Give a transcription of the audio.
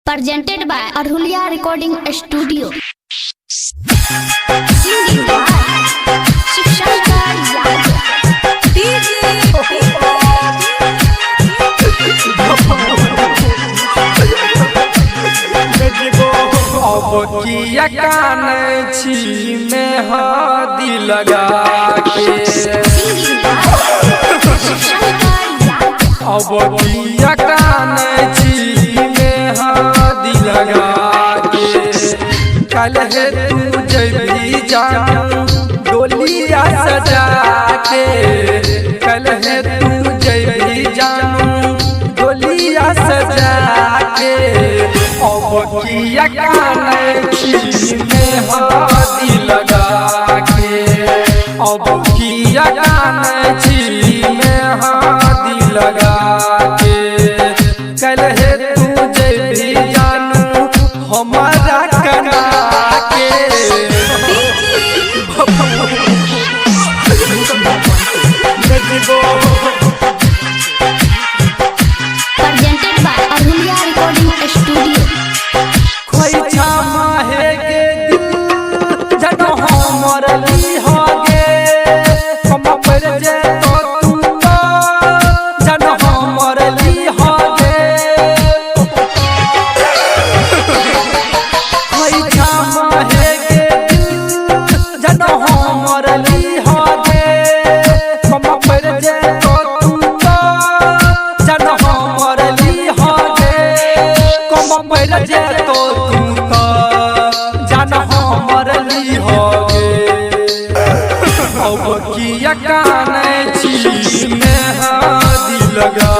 Presented by Arhulia Recording Studio. Singing by Shiv Shankar Yadav. अब किया कान छी में हदी लगा के। Singing by Shiv Shankar Yadav. अब किया कान छी में हदी लगा के। कल है तू जबी जानू डोलिया सजा के। कल है तू जबी जानू डोलिया सजा के। अब किया कान छी में हदी लगा के। अब किया कान छी में हदी लगा के। कल है तू जबी जानू हमारा कना के। Presented by Arhulia Recording Studio. खोइछा माहे के दिल जब हमर लीह गे। हम पर जे तो तू तो जन हमर लीह गे। खोइछा माहे के दिल जब हमर लीह गे। हम पर जे तो तू तो जन हमर लीह गे। कम पर जे तो तू तो जन हमर लीह गे। अब किया कान छी में हदी लगा